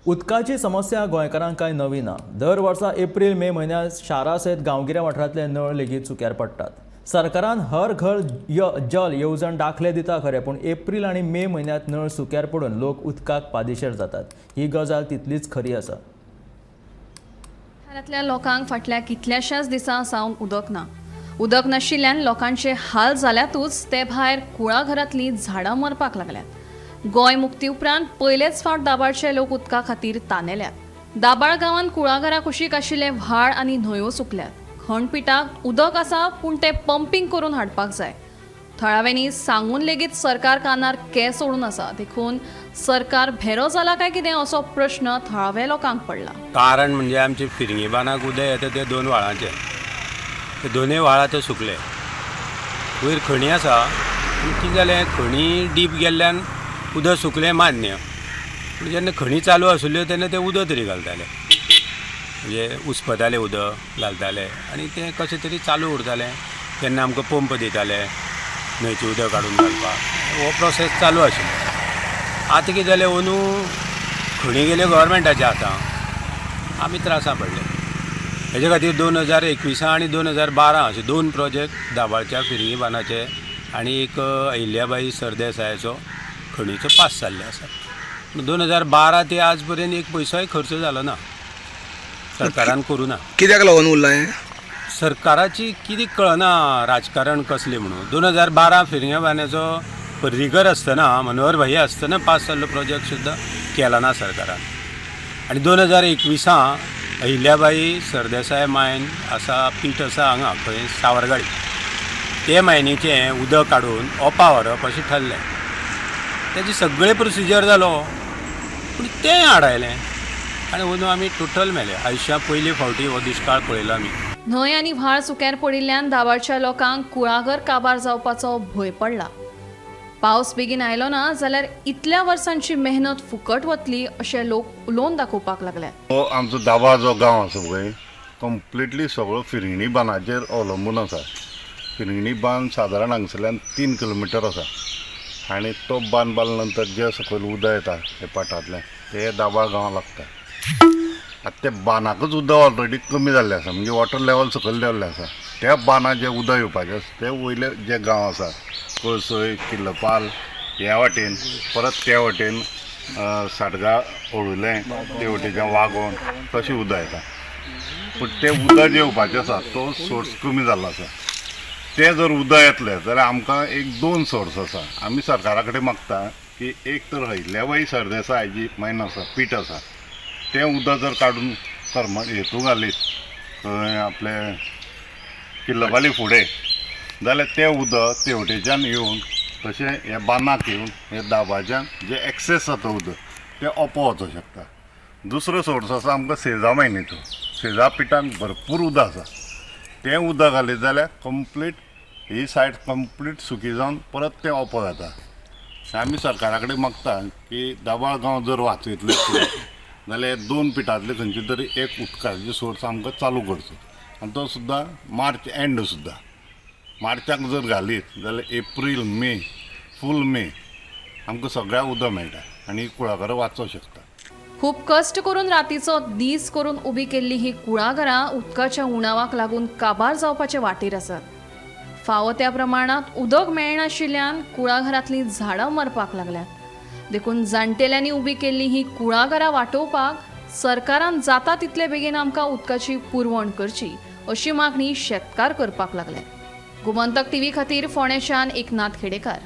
उदकाची समस्या गोंयकारांक कांय नवी ना. दर वर्सा एप्रील मे म्हयन्यांत शारा सयत गांवगिऱ्या वाठारांतले नळ लेगीत सुक्यार पडटात. सरकारान हर घर जल येवजण दाखले दिता खरें, पूण एप्रील आनी मे म्हयन्यांत नळ सुक्यार पडून लोक उदकाक पादिशेर जातात. ही गजाल तितलीच खरी आसा. वाठारांतल्या लोकांक फाटल्या कितल्याशाच दिसां सावन उदक ना. उदक नाशिल्ल्यान लोकांचे हाल जाल्यातूच, ते भायर कुळाघरांतलीं झाडां मरपाक लागल्यात. गोंय मुक्ती उपरांत पयलेच फावट दाबाळचे लोक उदका खातीर तानेल्यात. दाबाळ गांवांत कुळागरा कुशीक आशिल्ले व्हाळ आनी न्हंयो सुकल्यात. खणपिटाक उदक आसा, पूण तें पंपींग करून हाडपाक जाय. थळाव्यांनी सांगून लेगीत सरकार कानार केंस ओडून आसा. देखून सरकार भेरो जाला काय कितें असो प्रश्न थळाव्या लोकांक पडला. कारण म्हणजे आमचे फिरंगी बांदाक उदक येता ते दोन व्हाळांचे, ते दोनूय व्हाळ आतां सुकले. वयर खणी आसा, पूण कितें जालें, खणी डीप गेल्ल्यान उदक सुकलें मान्य, पूण जेन्ना खणी चालू आशिल्ल्यो तेन्ना ते उदक तरी घालताले, म्हणजे उसपताले, उदक घालताले आनी तें कशें तरी चालू उरतालें. तेन्ना आमकां पंप दिताले न्हंयचें उदक काडून घालपाक. हो प्रोसेस चालू आशिल्लो. आतां कितें जालें, अंदू खणी गेल्यो गव्हर्मेंटाच्या आतां आमी त्रासां पडले. हेजे खातीर 2021 आनी 2012 अशे दोन प्रोजेक्ट दाबाळच्या फिरंगी बांदाचे आनी एक अहिल्याबाई सरदेसायाचो खणीचो पास जाल्ले आसा. पूण 2012 ते आज पर्यंत एक पयसोय खर्च जालो ना, सरकारान करूं ना. कित्याक लागून उरलां हें? सरकाराची कितें कळना राजकारण कसलें म्हणून. 2012 फिरंग्या बांदाचो पर्रीकर आसतना, मनोहर भाई आसतना पास जाल्लो प्रोजेक्ट सुद्दां केला ना सरकारान. आनी 2021 अहिल्याबाई सरदेसाय मायन आसा, पीठ आसा हांगा खंय सावरगाडी, ते मायनीचें उदक काडून ओपा व्हरप अशें ठरलें. तेजे सगळे प्रोसिजर जालो, पूण तें आडायलें आनी अंदू आमी टोटल मेले. आयुश्या पयले फावटी हो दुश्काळ पळयलो आमी. न्हंय आनी व्हाळ सुक्यार पडिल्ल्यान दाबाळच्या लोकांक कुळागर काबार जावपाचो भंय पडला. पावस बेगीन आयलो ना जाल्यार इतल्या वर्सांची मेहनत फुकट वतली अशें लोक उलोवन दाखोवपाक लागल्यात. हो आमचो दाबाळ जो गांव आसा पळय, कंप्लिटली सगळो फिरंगणी बांदाचेर अवलंबून आसा. फिरंगणी बांद सादारण हांगसरल्यान 3 किलोमिटर आसा आनी तो बांद बांदल्या नंतर जे सकयल उदक येता ते पाटांतलें तें दाबाळ गांवां लागता. आतां त्या बांदाकच उदक ऑलरेडी कमी जाल्लें आसा, म्हणजे वॉटर लेवल सकयल देंवल्लें आसा. त्या बांदाक जें उदक येवपाचें आसा तें वयले जे गांव आसा, कळसय, किल्लपाल ह्या वाटेन, परत त्या वाटेन साटगा, ओळुलें, ते वटेच्यान वागोण तशें उदक येता. पूण तें उदक जें येवपाचें आसा तो सोर्स कमी जाल्लो आसा. तें जर उदक येतलें जाल्यार आमकां एक दोन सोर्स आसा. आमी सरकारा कडेन मागता की एक तर अहिल्याबाई सरदेसाय जी मायन आसा, पीठ आसा, तें उदक जर काडून करमट हेतू घालीत खंय आपले किल्लपाली फुडें जाल्यार तें उदक तेवटेच्यान येवन तशें ह्या बांदाक येवन हे दाबाच्यान जें एक्सेस जाता उदक तें ओपो वचोंक शकता. दुसरो सोर्स आसा आमकां सेजा मायनीचो. सेजा पिठान भरपूर उदक आसा, तें उदक घालीत जाल्यार कंप्लीट ही सायड कंप्लीट सुकी जावन परत तें ओपो जाता. आमी सरकारा कडेन मागता की दाबाळ गांव जर वाचयतले जाल्यार दोन पिठांतले खंयचे तरी एक उदकाचो सोर्स आमकां चालू करचो आनी तो सुद्दां मार्च एंड सुद्दां, मार्चाक जर घालीत जाल्यार एप्रील मे फूल मे आमकां सगळ्याक उदक मेळटा आनी कुळागरां वाचोंक शकता. खूब कश्ट करून रातीचो दीस करून उबी केल्ली ही कुळागरां उदकाच्या उणावाक लागून काबार जावपाचे वाटेर आसात. फावो त्या प्रमाणांत उदक मेळनाशिल्ल्यान कुळाघरांतलीं झाडां मरपाक लागल्यात. देखून जाणटेल्यांनी उबी केल्ली ही कुळागरां वाटोवपाक सरकारान जाता तितले बेगीन आमकां उदकाची पुरवण करची अशी मागणी शेतकार करपाक लागले. गोमंतक टीव्ही खातीर फोंडेच्यान एकनाथ खेडेकार.